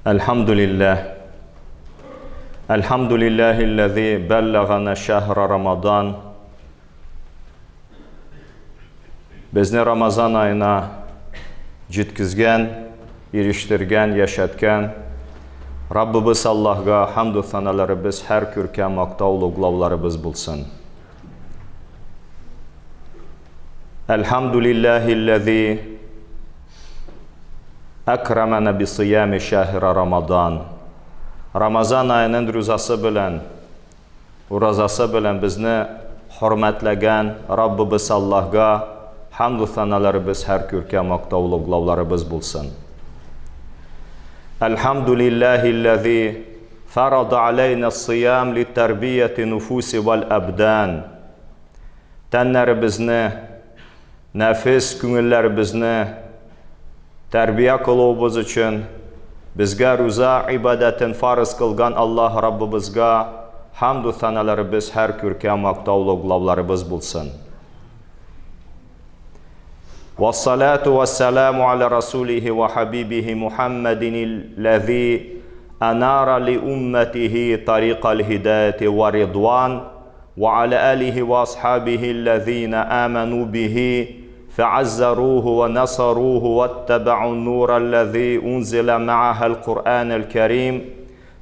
Әлхәмдүлилләһ. Әлхәмдүлилләһилләзи бәлләгана шәһра Рамадан. Безне Рамазан аена җиткезгән, ирештергән, яшәткән Раббыбыз Аллаһга хәмду саналарыбыз һәр күркәм мактау луглауларыбыз булсын. Әлхәмдүлилләһилләзи Әкрамәнә бисыями шәһра Рамадан. Рамазан аеның рузасы белән, уразасы белән безне хөрмәтләгән Раббыбыз Аллаһга хәмду сәналарыбыз һәр күркә мактау олуглауларыбыз булсын. Әлхәмдүлилләһилләзи фарада аләйнә сыям литәрбияти нуфуси вәл әбдан. Тәннәребезне Нәфес күңелләребезне тәрбия кылуыбыз өчен безгә руза гыйбадәтен фарыз кылган Аллаһ Раббыбызга хәмду сәналарыбыз һәр күркәм мактау-олуглауларыбыз булсын. Вассалату вассаламу аля расулихи ва хабибихи Мухаммадин ләзи анара ли умматихи тарикал хидаяти ва ридван وعلى آله وأصحابه الذين آمنوا به فعزروه ونصروه واتبعوا النور الذي أنزل معها القرآن الكريم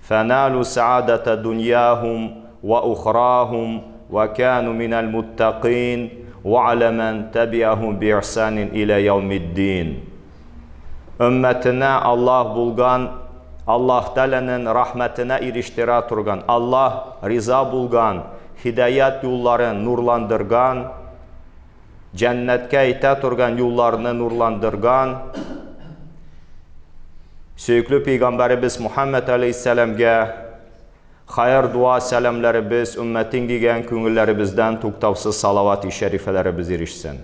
فنالوا سعادة دنياهم وأخراهم وكانوا من المتقين وعلى من تبعهم بإحسان إلى يوم الدين Өммәтенә Аллаһ булган, Аллаһ Тәгаләнең рәхмәтенә ирештерә торган, Аллаһ риза булган һидаят юлларын нурландырган, җәннәткә итә торган юлларны нурландырган сөекле пәйгамбәребез Мухаммәд алейһиссәламгә хәер дуа сәламләребез, өммәтең дигән күңелләребездән туктаусыз салават-и шәрифәләребез ирешсен.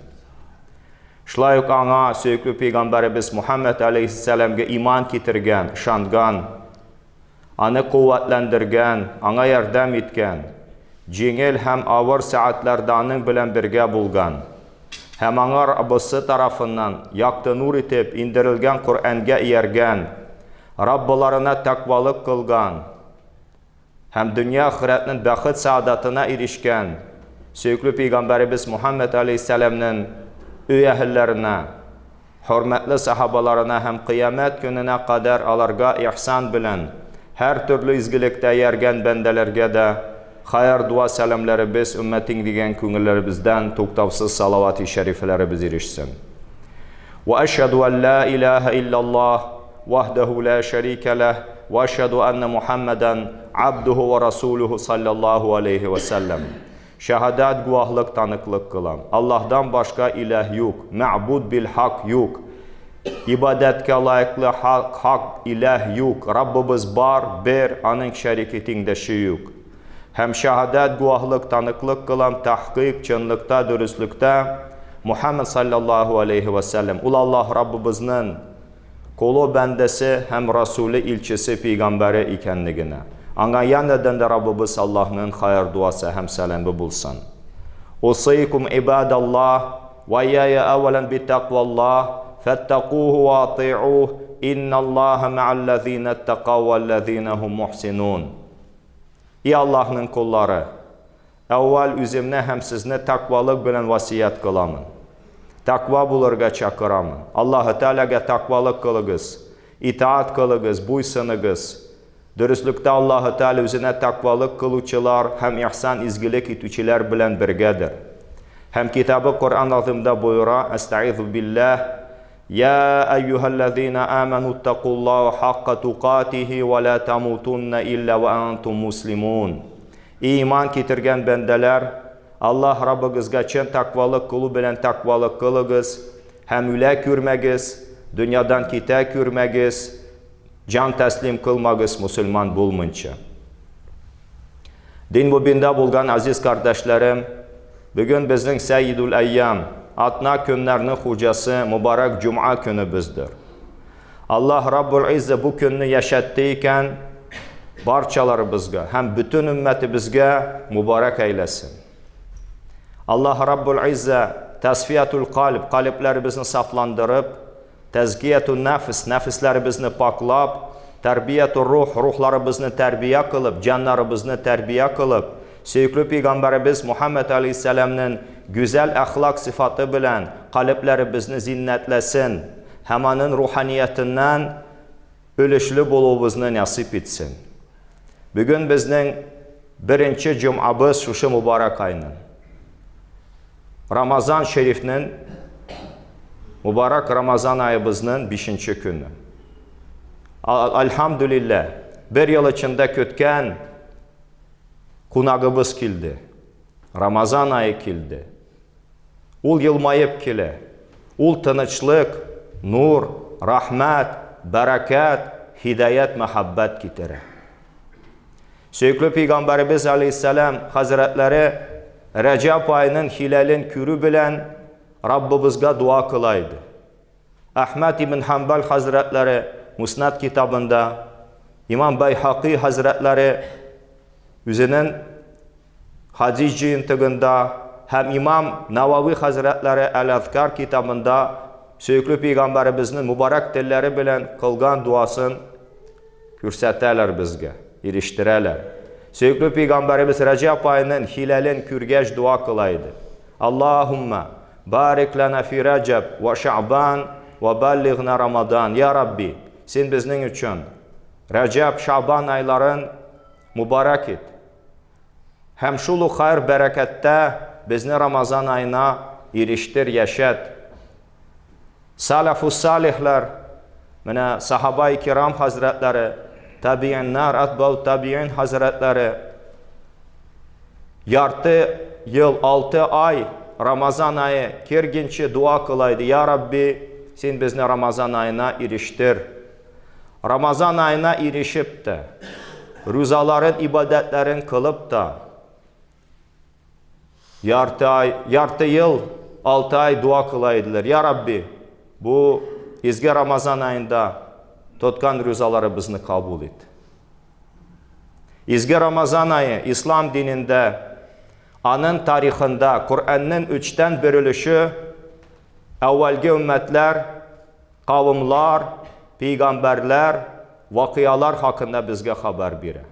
Шулай ук аңа сөекле пәйгамбәребез Мухаммәд алейһиссәламгә иман китергән, ышанган, аны куәтләндергән, аңа ярдәм иткән, җиңел һәм авыр сәгатьләрдә аның белән бергә булган һәм аңа Раббысы тарафыннан якты нур итеп иңдерелгән Коръәнгә ияргән, Раббыларына тәкъвалык кылган, һәм дөнья-ахирәтнең бәхет-сәгадәтенә ирешкән сөекле пәйгамбәребез Мухәммәд аләйһиссәламнең өй әһелләренә, хөрмәтле сахабаларына һәм кыямәт көненә кадәр аларга ихсан белән һәртөрле изгелектә ияргән бәндәләргә дә хәер-дуа сәламләребез өммәтең дигән күңелләребездән туктаусыз салавати шәрифәләребез ирешсен. Вә әшһәдү ән лә иләһә илляллаһ вахдәһу лә шәрикә ләһ вә әшһәдү әннә Мухәммәдән абдуһу вә расулүһу салләллаһу алейһи вә сәлләм. Шәһадәт гуаһлык таныклык кылам. Аллаһдан башка иләһ юк, мәгъбуд бил хак юк. Ибадәткә лаеклы хак, хак иләһ юк. Раббыбыз бар, бер, аның шәрике тиңдәше юк. Һәм шәһадәт гуаһлык таныклык кылам тәхкыйк, чынлыкта, дөреслектә, Мухәммәд салләллаһу алейһи вә сәлләм, ул Аллаһ Раббыбызның колы, бәндәсе һәм Расуле, илчесе, пәйгамбәре икәнлегенә. Аңа янәдән дә Раббыбыз Аллаһның хәер-дуасы һәм сәламе булсын. Усыйкум ибадаллаһ вә ияя әүвәлән биттәкъваллаһ, фәттәкуһу вә атыйуһ, инналлаһа мә'әлләзинә иттәкау вәлләзинә һум мухсинун. И Аллаһның коллары! Әүвәл үземне һәм сезне тәкъвалык белән васыять кыламын. Тәкъва булырга чакырамын. Аллаһы Тәгаләгә тәкъвалык кылыгыз, итаать кылыгыз, буйсыныгыз. Дөреслектә Аллаһы Тәгалә үзенә тәкъвалык кылучылар һәм ихсан изгелек итүчеләр белән бергәдер. Һәм Китабы Коръән Азыймда боера, Әстәгыйзу билләһ, Йә әйюһәлләзина амәну иттәкуллаһа хакка тукатиһи вә лә тәмутунна илля вә әнтум муслимун. И иман китергән бәндәләр, Аллаһ Раббыгызга чын тәкъвалык кылу белән тәкъвалык кылыгыз һәм үлә күрмәгез, дөньядан китә күрмәгез, җан тәслим кылмагыз мөселман булмыйнча. Дин мубинда булган азиз кардәшләрем, бүген безнең Сәйидул Әйям, атна көннәрнең хуҗасы мөбарәк җомга көнебездер. Аллаһ Раббул Иззә бу көнне яшәтте икән, барчаларыбызга һәм бөтен өммәтебезгә мөбарәк әйләсен. Аллаһ Раббул Иззә тәсфиятул кальб, калебләребезне сафландырып, тәзкиятун нәфс, нәфесләребезне паклап, Тәрбиятур рух, рухларыбызны тәрбия кылып, җаннарыбызны тәрбия кылып, сөекле пәйгамбәребез Мухәммәд алейһиссәламнең гүзәл әхлак сыйфаты белән калебләребезне зиннәтләсен һәм аның руханиятыннан өлешле булуыбызны нәсыйп итсен. Бүген безнең беренче җомгабыз шушы мөбарәк айның. Рамазан шәрифнең мөбарәк Рамазан аебызның бишенче көне. Альхамдулилла, бер ел эчендә көткән кунагыбыз килде. Рамазан ае килде. Ул елмаеп килә. Ул тынычлык, нур, рәхмәт, бәрәкәт, һидаят, мәхәббәт китерә. Сөекле пәйгамбәребез алейһиссәлам хәзрәтләре Рәҗәб аеның хиләлен күрү белән Раббыбызга дуа кыла иде. Әхмәд ибн Хәмбәл хәзрәтләре Муснад китабында, имам Байхакый хәзрәтләре үзенең хадис җыентыгында һәм имам Навави хәзрәтләре Әл-Әзкар китабында сөекле пәйгамбәребезнең мөбарәк телләре белән кылган дуасын күрсәтәләр безгә, ирештерәләр. Сөекле пәйгамбәребез Рәҗәб аеның хиләлен күргәч дуа кыла иде. Аллаһумма барик лана фи Раҗаб ва Ша'бан ва баллигна Рамадан. Я Рабби, син безнең өчен Раҗаб, Ша'бан айларын мубарак ит. Һәм шул ук хайр бәрәкәттә безне Рамазан аена ирештер, яшәт. Салафус салихлар, менә сахабай кирам хәзрәтләре, табииннар, атбау табиин хәзрәтләре ярты ел, 6 ай Рамазан ае кергенче дуа кыла иде. Я Рабби, син безне Рамазан аена ирештер. Рамазан аена ирешеп тә, рузаларын, ибадәтләрен кылып та, Ярты ай, ярты ел, 6 ай дуа кыла иделәр. Я Рабби, бу изге Рамазан аенда тоткан рузаларыбызны кабул ит. Изге Рамазан ае ислам динендә, аның тарихында Коръәннең өчтән бер өлеше әүвәлге өммәтләр, кавымлар, пәйгамбәрләр, вакыялар хакында безгә хәбәр бирә.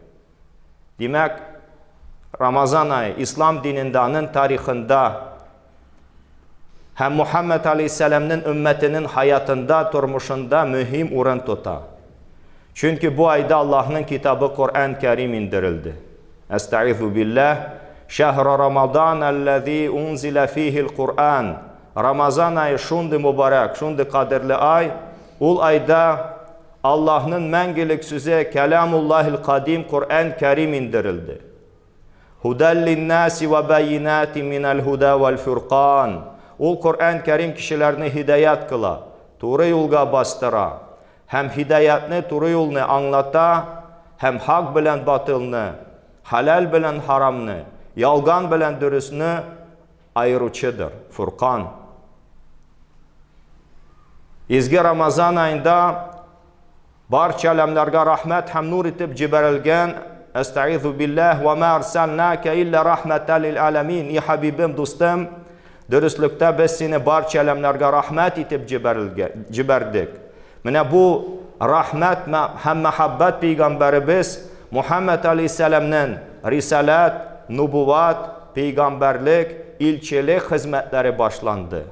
Димәк, Рамазан ае ислам динендә, аның тарихында һәм Мухаммад алейһиссәламнең өммәтенең хаятында, тормышында мөһим урын тота. Чөнки бу айда Аллаһның китабы Коръән Кәрим индерелде. Әстәгыйзу билләһ, Шәһр Рамадан аллази унзила фихил Коръән. Рамазан ае шундый мөбарәк, шундый кадерле ай. Ул айда Аллаһның мәңгелек сүзе Кәләмуллаһил Кадим Коръән Кәрим индерелде. Һудәл линнаси ва байинати минәл һуда вәл фуркан. Ул Коръән Кәрим кешеләрне һидаят кыла, туры юлга бастыра һәм һидаятны, туры юлны аңлата һәм хак белән батылны, хәләл белән харамны, ялган белән дөресне аеручыдыр. Фуркан. Изге Рамазан аенда барча әләмнәргә рәхмәт һәм нур итеп җибәрелгән Әстәгыйзу билләһ ва ма арсалнака илля рахматан лил аламин. И хабибем, дустым, дөреслектә без сине барча әләмнәргә рәхмәт итеп җибәрдек. Менә бу рәхмәт һәм мәхәббәт пәйгамбәребез Мухаммад алейһиссәламнең рисаләт, нубуват, пәйгамбәрлек, илчелек хезмәтләре башланды.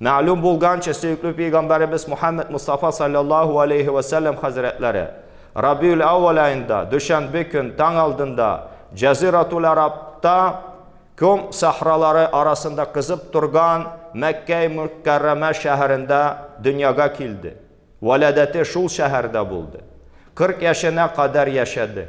Мәгълүм булганча, сөекле пәйгамбәребез Мухаммад Мустафа саллаллаһу алейһи вә сәлләм хәзрәтләре Рабиул әүвәл аенда, дүшәмбе көн таң алдында Җәзиратул Арабта ком сахралары арасында кызып торган Мәккә Мөкәррәмә шәһәрендә дөньяга килде. Вәләдәте шул шәһәрдә булды. 40 яшенә кадәр яшәде.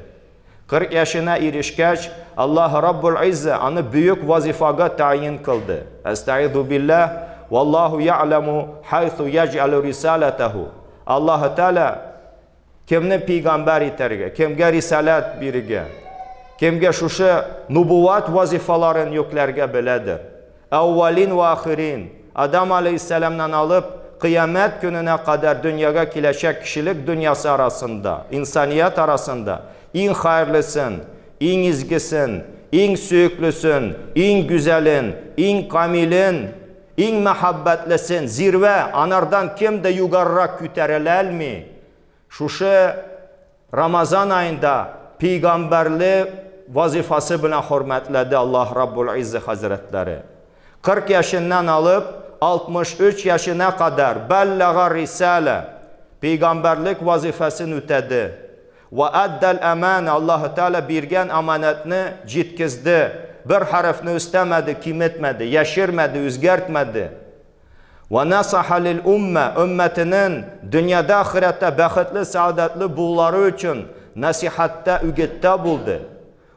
40 яшенә ирешкәч, Аллаһ Раббул Иззә аны бөек вазифага тәгъйин кылды. Әстәгыйзу билләһ, валлаһу я'ламу хайсу яҗ'алу рисалатаху. Аллаһ Тәгалә кемне пәйгамбәр итәргә, кемгә рисаләт бирергә, кемгә шушы нубуват вазифаларын йөкләргә беләдер. Әүвәлин вә ахирин, Адам алейһиссәламнан алып, кыямәт көненә кадәр дөньяга киләчәк кешелек дөньясы арасында, инсаният арасында иң хәерлесен, иң изгесен, иң сөеклесен, иң гүзәлен, иң камилен, иң мәхәббәтлесен, зирвә, анардан кем дә югарырак күтәрелә алмый, шушы Рамазан аенда пәйгамбәрле вазифасы белән хөрмәтләде Аллаһ Раббул Иззе хәзрәтләре. 40 яшеннән алып 63 яшенә кадәр бәлләга рисалә, пәйгамбәрлек вазифасын үтәде. Вә әддәл әманә, Аллаһы Тәгалә биргән аманәтне җиткезде. Бер хәрефне өстәмәде, киметмәде, яшермәде, үзгәртмәде. Вә насаха лил уммә, өммәтенең дөньяда, ахирәттә бәхетле, сәгадәтле булулары өчен нәсихәттә, үгеттә булды.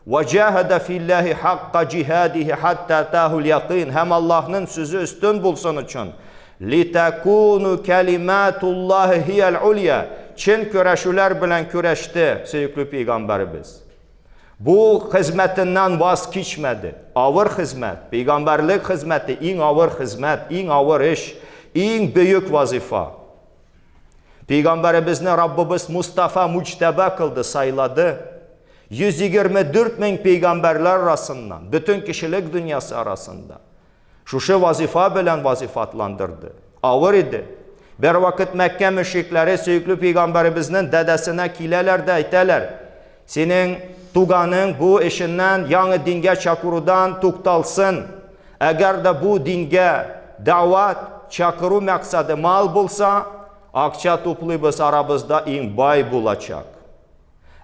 Вә җаһәдә филләһи хакка җиһадихи хәтта атаһул якин, һәм Аллаһның сүзе өстен булсын өчен, литәкуну кәлимәтуллаһи һиял улья, чын көрәшүләр белән көрәште сөекле пәйгамбәребез. Бу хезмәтеннән ваз кичмәде. Авыр хезмәт, пәйгамбәрлек хезмәте иң авыр хезмәт, иң авыр эш, иң бөек вазифа. Пәйгамбәребезне Раббыбыз Мустафа Муҗтаба кылды, сайлады. 124 мең пәйгамбәрләр арасыннан, бөтен кешелек дөньясы арасында. Шушы вазифа белән вазифатландырды. Авыр иде. Бер вакыт Мәккә мөшрикләре сөекле пәйгамбәребезнең дәдәсенә киләләр дә әйтәләр: "Синең туганың бу эшеннән, яңа дингә чакырудан тукталсын. Әгәр дә бу дингә дәват, чакыру максаты мал булса, акча туплыйбыз, арабызда иң бай булачак.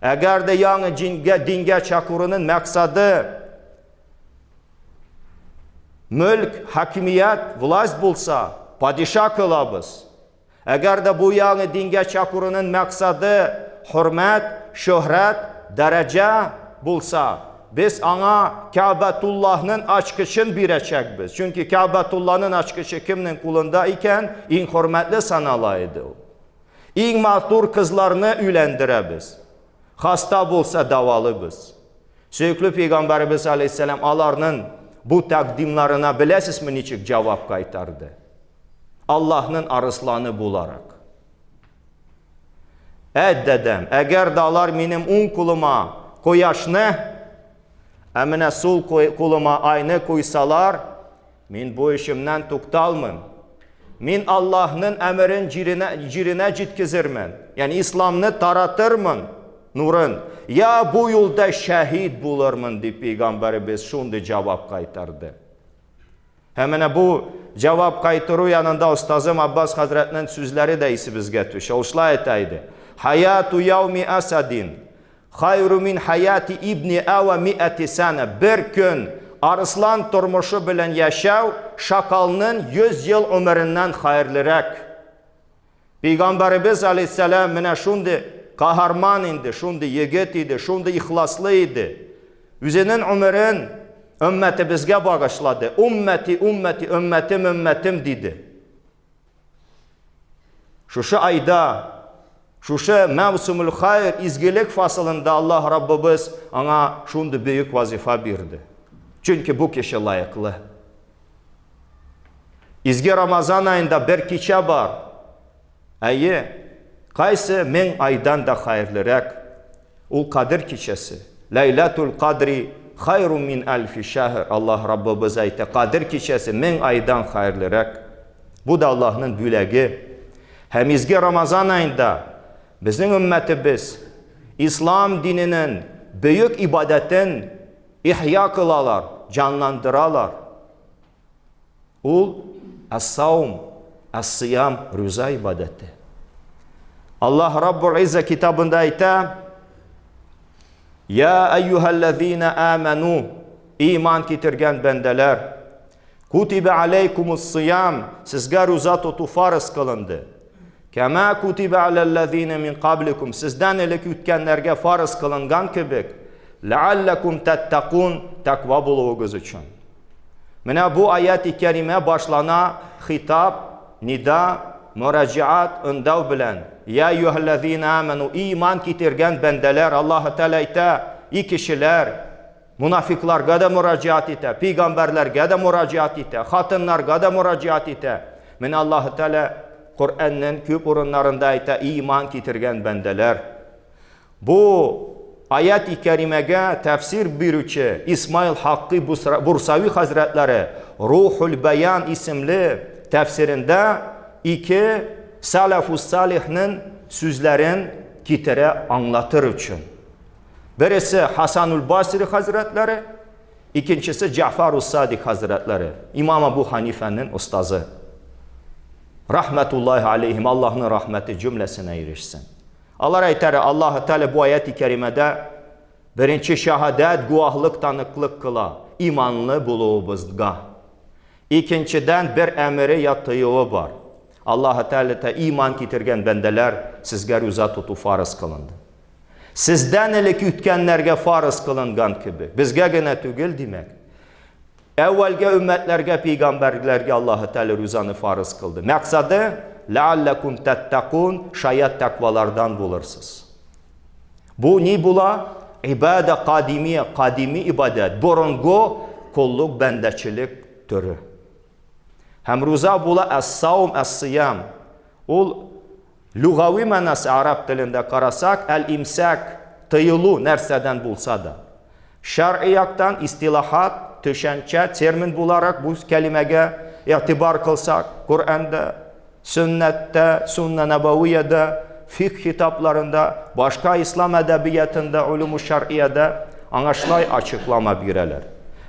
Әгәр дә яңа дингә, дингә чакыруның максаты мөлк, хакимият, власть булса, падиша кылабыз. Әгәр дә бу яңа дингә чакыруның максаты хөрмәт, шөһрәт, дәрәҗә булса, без аңа Кәбәтуллаһның ачкычын бирәчәкбез. Чөнки Кәбәтулланың ачкычы кемнең кулында икән, иң хөрмәтле санала иде ул. Иң матур кызларны өйләндерәбез. Хаста булса дәвалыйбыз. Сөекле пәйгамбәребез алейһиссәлам аларның бу тәкъдимнарына беләсезме ничек җавап кайтарды? Аллаһның арысланы буларак. Әйт, дәдәм, әгәр дә алар минем уң кулыма кояшны, ә менә сул кулыма айны куйсалар, мин бу эшемнән тукталмыйм. Мин Аллаһның әмерен җиренә, җиренә җиткезермен. Ягъни исламны таратырмын, нурын. Я бу юлда шәһид булырмын, дип пәйгамбәребез шундый җавап кайтарды. Һәм менә бу җавап кайтару янында остазым Аббас хәзрәтнең сүзләре дә исебезгә төшә. Ул шулай әйтә иде. Хаяту яуми асадин хайру мин хаяти ибни ава миати сана. Бер көн арыслан тормышы белән яшәү шакалның 100 ел гомереннән хәерлерәк. Пәйгамбәребез алейһиссәлам менә шундый каһарман инде, шундый егет иде, шундый ихласлы иде. Үзенең гомерен өммәтебезгә багышлады. Уммәти, уммәти, өммәтем, өммәтем диде. Шушы айда, шушы мәүсүмул хайр, изгелек фасылында Аллаһ Раббыбыз аңа шундый бөек вазифа бирде. Чөнки бу кеше лаеклы. Изге Рамазан аенда бер кичә бар. Әйе, кайсы мең айдан да хәерлерәк. Ул Кадер кичәсе. Ләйләтул кадри хайру мин әлфи шәһр. Аллаһ Раббыбыз әйтә, Кадер кичәсе мең айдан хәерлерәк. Бу да Аллаһның бүләге. Һәм изге Рамазан аенда безнең өммәтебез ислам диненең бөек ибадәтен ихя кылалар, җанландыралар. Ул әс-саум, әс-сиям, руза ибадәте. Аллаһ Раббул Изза китабында әйтә: Я әйюһәлләзина аману, иман китергән бәндәләр, кутибә алейкумус сиям, сезгә руза тоту фарыз кылынды. Кәмә кутибә аләлләзина мин кабликум, сездән элек үткәннәргә фарыз кылынган кебек, ләалләкум тәттәкун, тәкъва булуыгыз өчен. Менә бу аят-и кәримә башлана хитап, нида, мөрәҗәат, өндәү белән. Я әйюһәлләзина аману, иман китергән бәндәләр, Аллаһы Тәгалә әйтә, и кешеләр, Мунафикларга да мөрәҗәгать итә, пәйгамбәрләргә дә мөрәҗәгать итә, хатыннарга да мөрәҗәгать итә. Менә Аллаһы Тәгалә Коръәннең күп урыннарында әйтә, иман китергән бәндәләр. Бу аят-и кәримәгә тәфсир бирүче Исмаил Хаккый Бурсави хәзрәтләре Рухул Баян исемле тәфсирендә ике салафус салихның сүзләрен китерә аңлатыр өчен. Бересе Хасанул Басри хәзрәтләре, икенчесе Җафар Садик хәзрәтләре, имам Абу Ханифәнең остазы. Рахмәтуллаһи алейһим, Аллаһның рәхмәте җөмләсенә ирешсен. Алар әйтәр, Аллаһы Тәгалә бу аят-и кәримәдә беренче шаһадәт, гуаһлык, таныклык кыла, иманлы булуыбызга. Икенчедән, бер әмере я тыюы бар. Аллаһы Тәгалә тә иман китергән бәндәләр, сезгә руза тоту фарыз кылынды. Сездән элек үткәннәргә фарыз кылынган кебек. Безгә генә түгел, димәк. Әүвәлге өммәтләргә, пәйгамбәрләргә Аллаһы Тәгалә рузаны фарыз кылды. Мәксады, ләалләкум тәттәкун, шаят тәкъвалардан булырсыз. Бу ни була? Ибада кадимия, кадими ибадәт, борынгы коллык бәндәчелек төре. Һәм руза була әс-саум, әс-сиям. Ул люгави мәгънәсе араб телендә карасак, әл-имсәк, тыелу нәрсәдән булса да. Шәръи яктан истилахат, төшәнчә, термин буларак бу кәлимәгә игътибар кылсак, Коръәндә, Сөннәттә, Сунна Нәбәвиядә, фикх китапларында, башка ислам әдәбиятында, улуму шәръиядә аңа шулай ачыклама бирәләр.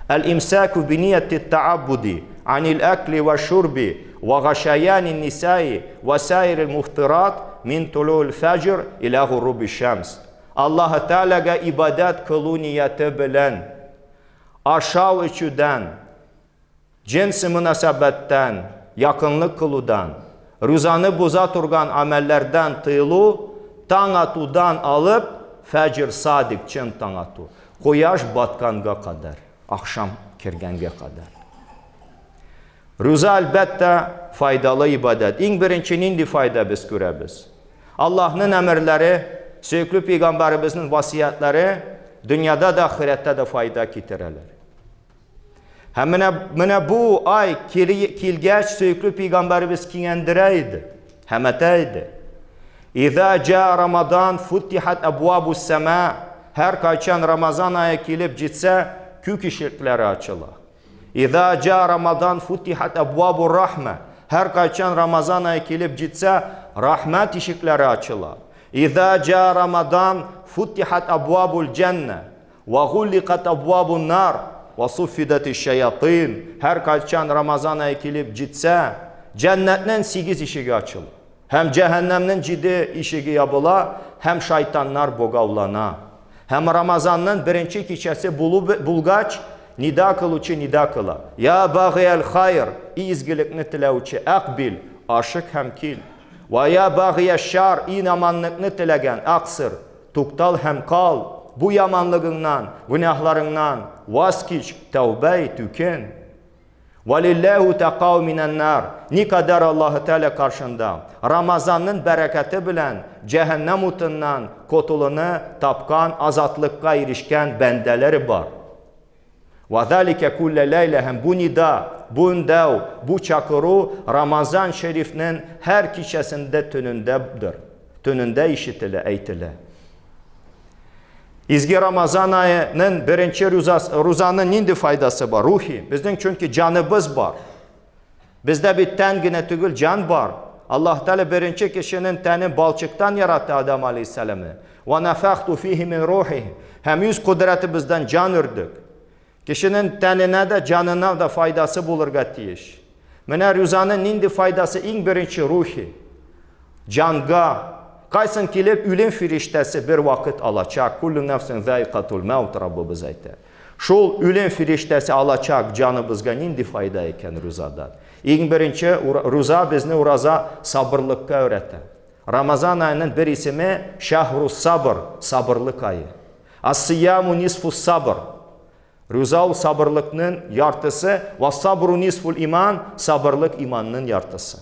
Әл-имсаку бинияти тааббуди анил акли ва шурби ва гашаяни нисаи ва саирил муфтират мин тулуил фәҗр иля гуруби шамс. Аллаһы Тәгаләгә ибадәт кылу нияте белән ашау-эчүдән, Җенси мөнәсәбәттән, якынлык кылудан, рузаны боза торган гамәлләрдән тыелу, таң атудан алып, фәҗр садик, чын таң ату, кояш батканга кадәр, ахшам кергәнгә кадәр. Руза, әлбәттә, файдалы ибадәт. Иң беренче нинди файда без күрәбез? Аллаһның әмерләре, сөекле пәйгамбәребезнең васыятьләре дөньяда да, ахирәттә дә файда китерәләр. Һәм менә, менә бу ай килгәч, сөекле пәйгамбәребез киңәндерә иде һәм әтә иде. Иза җа Рамадан футихат абвабус сама. Һәр кайчан Рамазан ае килеп җитсә, күк ишекләре ачыла. Иза җа Рамадан футихат абвабур рахма. Һәр кайчан Рамазан ае килеп җитсә, рахмәт ишекләре ачыла. Иза җа Рамадан футихат абвабул җәннә. Вә гулликат абвабун нар, вә суффидатиш шаятыйн, һәркайчан Рамазан ае килеп җитсә, җәннәтнең сигез ишеге ачыла, һәм җәһәннәмнең җиде ишеге ябыла, һәм шайтаннар богаулана. Һәм Рамазанның беренче кичәсе булу булгач, нида кылучы нида кыла. Я багиәл хайр, и изгелекне теләүче, әкбил, ашык һәм кил. Вә я багиәш шар, и яманлыкны теләгән, аксыр, Туктал һәм кал, бу яманлыгыңнан, гөнаһларыңнан ваз кич, тәүбә ит, үкен. Валилләһу тәкау минәннар. Никадәр Аллаһы Тәгалә каршында Рамазанның бәрәкәте белән җәһәннәм утыннан котылуны тапкан, азатлыкка ирешкән бәндәләре бар. Вә заликә күллә ләйлә һәм бу нида, бу өндәү, бу чакыру Рамазан шәрифнең һәр кичәсендә төнендәдер. Төнендә ишетелә, әйтелә. Изге Рамазан аеның беренче рузаның нинди файдасы бар? Рухи. Безнең чөнки җаныбыз бар. Бездә бит тән генә түгел, җан бар. Аллаһ Тәгалә беренче кешенең тәнен балчыктан яратты Адам алейһиссәламне. Ва нафахту фихи мин рухи. Һәм үз кодрәтебездән җан өрдек. Кешенең тәненә дә, җанына да файдасы булырга тиеш. Менә рузаның нинди файдасы иң беренче рухи. Җанга. Кайсын килеп үлем фириштәсе бер вакыт алачак. Куллю нәфсин заикатул мәут Раббыбыз әйтә. Шул үлем фириштәсе алачак җаныбызга нинди файда икән рузадан? Иң беренче руза безне ураза сабырлыкка өйрәтә. Рамазан аеның бер исеме шахрус сабр, сабырлык ае. Ас-сияму нисфус сабр. Руза ул сабырлыкның яртысы, ва сабру нисфул иман, сабырлык иманның яртысы.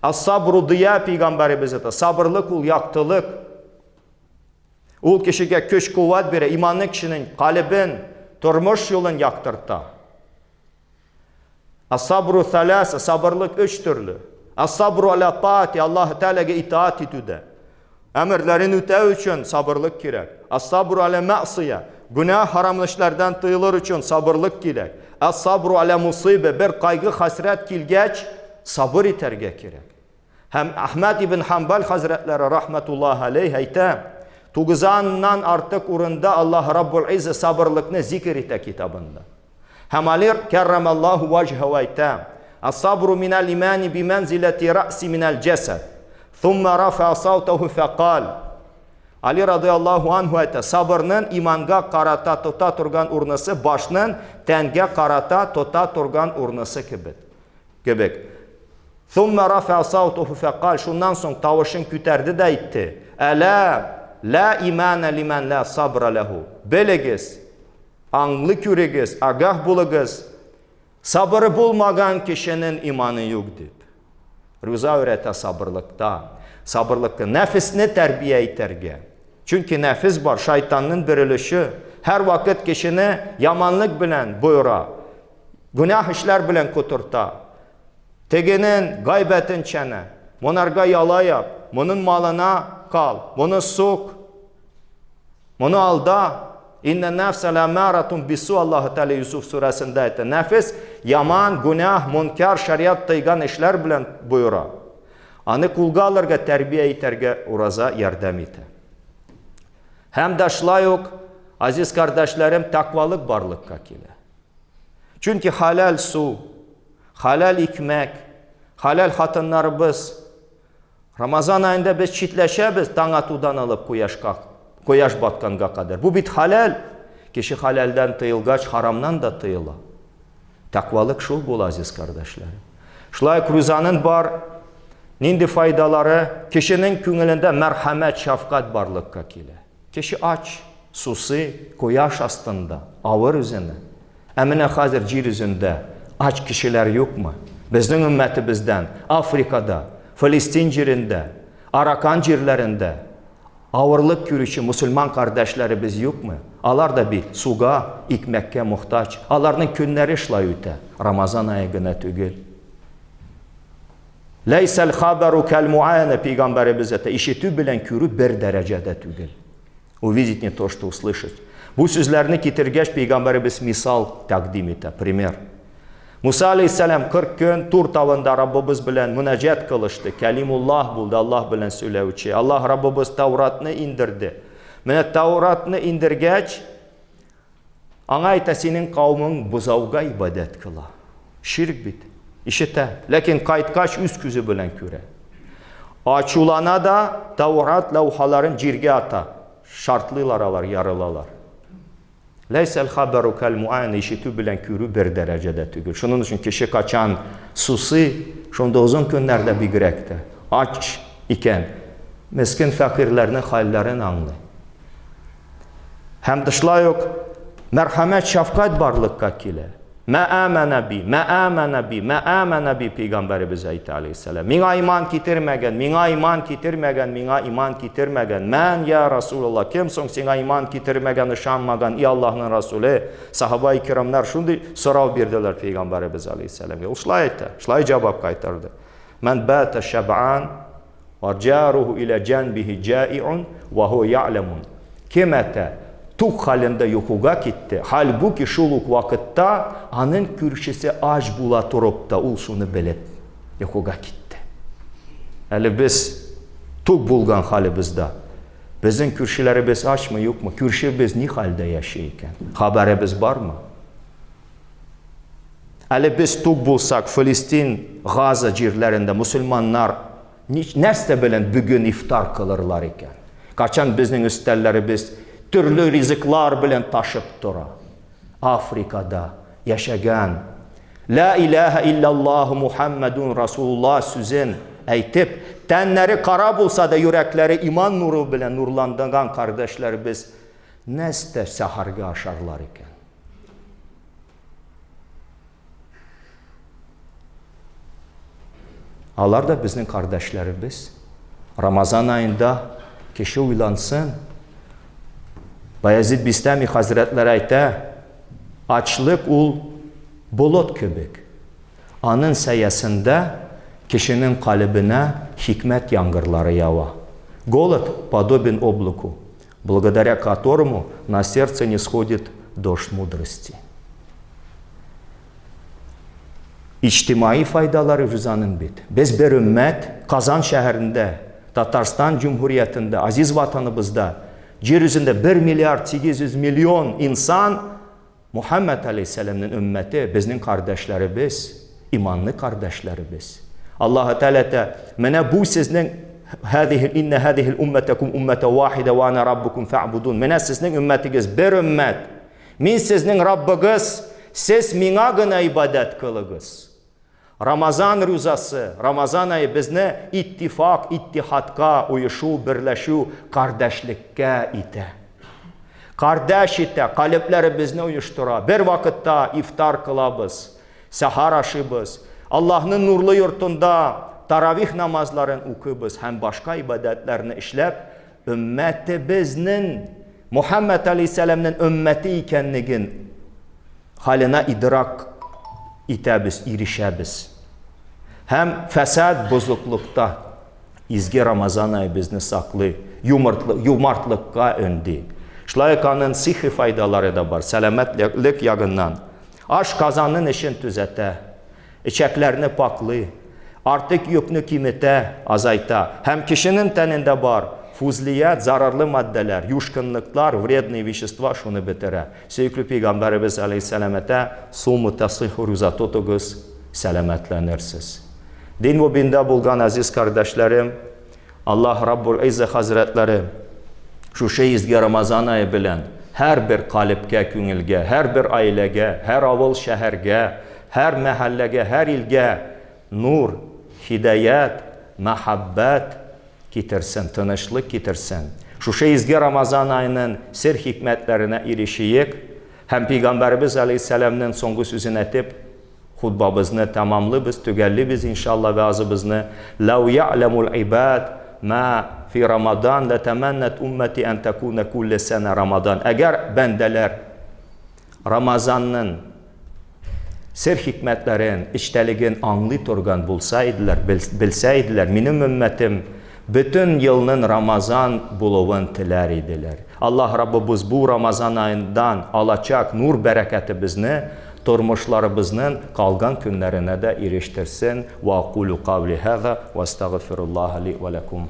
Ас-сабру дия пәйгамбәребез әйтә, сабырлык ул яктылык. Ул кешегә көч-куәт бирә, иманлы кешенең калебен, тормыш юлын яктырта. Асабру саласа, сабырлык өч төрле. Асабру аля таати, Аллаһ Тәгаләгә итаат итүдә. Әмерләрен үтәү өчен сабырлык кирәк. Асабру аля мәсия, гүнәһ харамлы эшләрдән тыелыр өчен сабырлык кирәк. Асабру аля мусибе, бер кайгы хәсрәт килгәч, сабыр итәргә кирәк. Һәм Әхмәд ибн Ханбал хәзрәтләре рахматуллаһ алейх әйтә, тугызаннан артык урында Аллаһ Раббул Изза сабырлыкны зикер итә китабында. Һәм Али кәррамаллаһу ваҗһәү әйтә, Ас-сабру минәл имани бимәнзиләти ра'си минәл җәсәд. Thumma рафа саутаху фәкал. Али радыяллаһу анһу әйтә, сабырның иманга карата тота торган урнысы башның тәнгә карата тота торган урнысы кебек. Кебек. Thumma рафа саутаху фәкал. Шуннан соң тавышын күтәрде дә әйтте. Әлә ла имана лиман ла сабра ләһу. Белегез, Аңлы күрегез, агаһ булыгыз, сабыры булмаган кешенең иманы юк дип. Руза өйрәтә сабырлыкта. Сабырлыкта нәфесне тәрбия итәргә. Чөнки нәфес бар, шайтанның бер өлеше. Һәрвакыт кешене яманлык белән боера, гөнаһ эшләр белән котырта. Тегенең гайбәтен чәнә, монарга яла яп, моның малына кал, моны сук, Моны алда, Иннә нәфсә ләммәратун бису Аллаһы Тәгалә Юсуф сүрәсендә әйтә. Нәфес яман, гүнәһ, мункар, шариат тыйган эшләр белән боера. Аны кулга алырга, тәрбия итәргә ураза ярдәм итә. Һәм дә шулай ук, азиз кардәшләрем, тәкъвалык барлыкка килә. Чөнки хәләл су, хәләл икмәк, хәләл хатыннарыбыз Рамазан аенда без читләшәбез таң атудан алып кояшка, кояш батканга кадәр. Бу бит хәләл. Кеше хәләлдән тыелгач, харамнан да тыела. Тәкъвалык шул була, азиз кардәшләр. Шулай ук рузаның бар нинди файдалары? Кешенең күңелендә мәрхәмәт, шәфкать барлыкка килә. Кеше ач, сусый, кояш астында, авыр үзенә. Ә менә хәзер җир йөзендә ач кешеләр юкмы? Безнең өммәтебездән Африкада, Фалестин җирендә, Аракан җирләрендә авырлык күрүче мусульман кардәшләребез юкмы? Алар да бит суга, икмәккә мохтаҗ. Аларның көннәре шулай үтә. Рамазан ае гына түгел. Ләйсәл хабару кәл муайана пәйгамбәребез әйтә, ишетү белән күрү бер дәрәҗәдә түгел. Увидеть не то, что услышать. Бу сүзләрне китергәч, пәйгамбәребез мисал тәкъдим итә, пример. Муса алейхиссалам 40 көн Тур тавында Раббыбыз белән мөнәҗәт кылышты. Кәлимуллаһ булды, Аллаһ белән сөйләүче. Аллаһ Раббыбыз Тауратны индерде. Менә Тауратны индергәч, Аңа әйтә, синең кавымың бозауга ибадәт кыла. Ширк бит. Ишетә. Ләкин кайткач үз күзе белән күрә. Ачулана да Таурат ләүхаларын җиргә ата. Шартлыйлар алар, ярылалар. Ләйсәл хабару кәл муайна ишетү белән күрү бер дәрәҗәдә түгел. Шуның өчен кеше качан сусый, шунда озын көннәрдә бигрәк тә ач икән, мескен фәкыйрьләрнең хәлләрен аңлый. Һәм шулай ук мәрхәмәт, шәфкать барлыкка килә. Мә амана би, мә амана би, мә амана би пәйгамбәребез әйтә алейһиссәлам. Миңа иман китермәгән, миңа иман китермәгән, миңа иман китермәгән. Мән я Расулуллах, кем соң сиңа иман китермәгән, ышанмаган, и Аллаһның Расуле? Сахаба кирамнар шундый сорау бирделәр пәйгамбәребез алейһиссәламгә. Ул шулай әйтә, шулай җавап кайтарды. Мән бата шаб'ан Ва джаруху иля джанбихи джаиун ва хуа я'лямун. Кем әтә тук хәлендә йокыга китте, хәлбуки шул ук вакытта аның күршесе ач була торып та, ул шуны белеп йокыга китте. Әле без тук булган хәлебездә безнең күршеләребез ачмы, юкмы? Күршебез ни хәлдә яши икән? Хәбәребез бармы? Әле без тук булсак, Филистин, Газа җирләрендә мусульманнар нәрсә белән бүген ифтар кылырлар икән? Качан безнең өстәлләребез төрле ризыклар белән ташып тора? Африкада яшәгән Ла илаһа иллаллаһу Мухаммадун Расулуллаһ сүзен әйтеп, тәннәре кара булса да, йөрәкләре иман нуры белән нурландырган кардәшләребез нәрсә сәхәргә ашарлар икән? Алар да безнең кардәшләребез. Рамазан аенда кеше уйлансын. Баязид Бистами хәзрәтләре әйтә, ачлык ул болыт кебек. Аның сәясендә кешенең калебенә хикмәт яңгырлары ява. Голод подобен облаку. Благодаря которому на сердце не сходит дождь мудрости. Иҗтимаи файдалары рузаның бит. Без бер өммәт, Казан шәһәрендә, Татарстан җөмһүриятендә, азиз ватаныбызда, җир йөзендә 1 миллиард 800 миллион инсан Мухәммәд алейһиссәламнең өммәте, безнең кардәшләребез, иманлы кардәшләребез. Аллаһы Тәгалә әйтә, менә бу сезнең һәзиһил иннә һәзиһил уммәтәкум уммәтә вахидә ва ана раббукум фәъбудун. Менә сезнең өммәтегез бер өммәт. Мин сезнең Раббыгыз, сез миңа гына ибадәт кылыгыз. Рамазан рузасы, Рамазан ае безне иттифак, иттихадка, оешу, берләшү, кардәшлеккә итә. Кардәш итә, калебләребезне оештыра. Бер вакытта ифтар кылабыз, сәхар ашыйбыз. Аллаһның нурлы йортында таравих намазларын укыйбыз һәм башка ибадәтләрне эшләп, өммәтебезнең Мухаммад алейһиссәламнең өммәте икәнлеген Халенә идрак итәбез, ирешәбез. Һәм фәсад бозыклыкта изге Рамазан ае безне саклый, юмартлыкка өнди. Шулай ук аның сихи файдалары да бар, сәламәтлек ягыннан. Аш казанын эшен төзәтә. Эчәкләрне пакълый, артык йөкне киметә, азайта һәм кешенең тәнендә бар фузлият, зарарлы матдәләр, юшкынлыклар, вредные вещества, шуны бетерә. Сөекле пәйгамбәребез алейһиссәлам әтә, Суму тасыйху руза тотыгыз, сәламәтләнерсез. Дин мөбиндә булган азиз кардәшләрем, Аллаһ Раббул Иззә хәзрәтләре шушы изге Рамазан ае белән һәрбер калебкә, күңелгә, һәрбер аиләгә, һәр авыл, шәһәргә, һәр мәхәлләгә, һәр илгә нур, һидаять, мәхәббәт китерсен, тынычлык китерсен. Шушы изге Рамазан аеның сер хикмәтләренә ирешиек һәм пәйгамбәребез алейһиссәламнең соңгы сүзен әйтеп, Хутбабызны тәмамлыйбыз, төгәллибез, иншалла, вәгазыбызны. Ләү я'ләмул ибад ма фи Рамадан ләтәмәннәт уммәти ән тәкүнә күлле сәнә Рамадан. Әгәр бәндәләр Рамазанның сер хикмәтләрен, эчтәлеген аңлый торган булса иделәр, белсә иделәр, минем өммәтем бөтен елның Рамазан булуын теләр иделәр. Аллаһ Раббыбыз бу Рамазан аендан алачак нур бәрәкәтебезне Тормышларыбызнын калган көннәренә дә ирештерсен, Ва акулю кавли һаза, ва астагфируллаһа ли ва ләкум.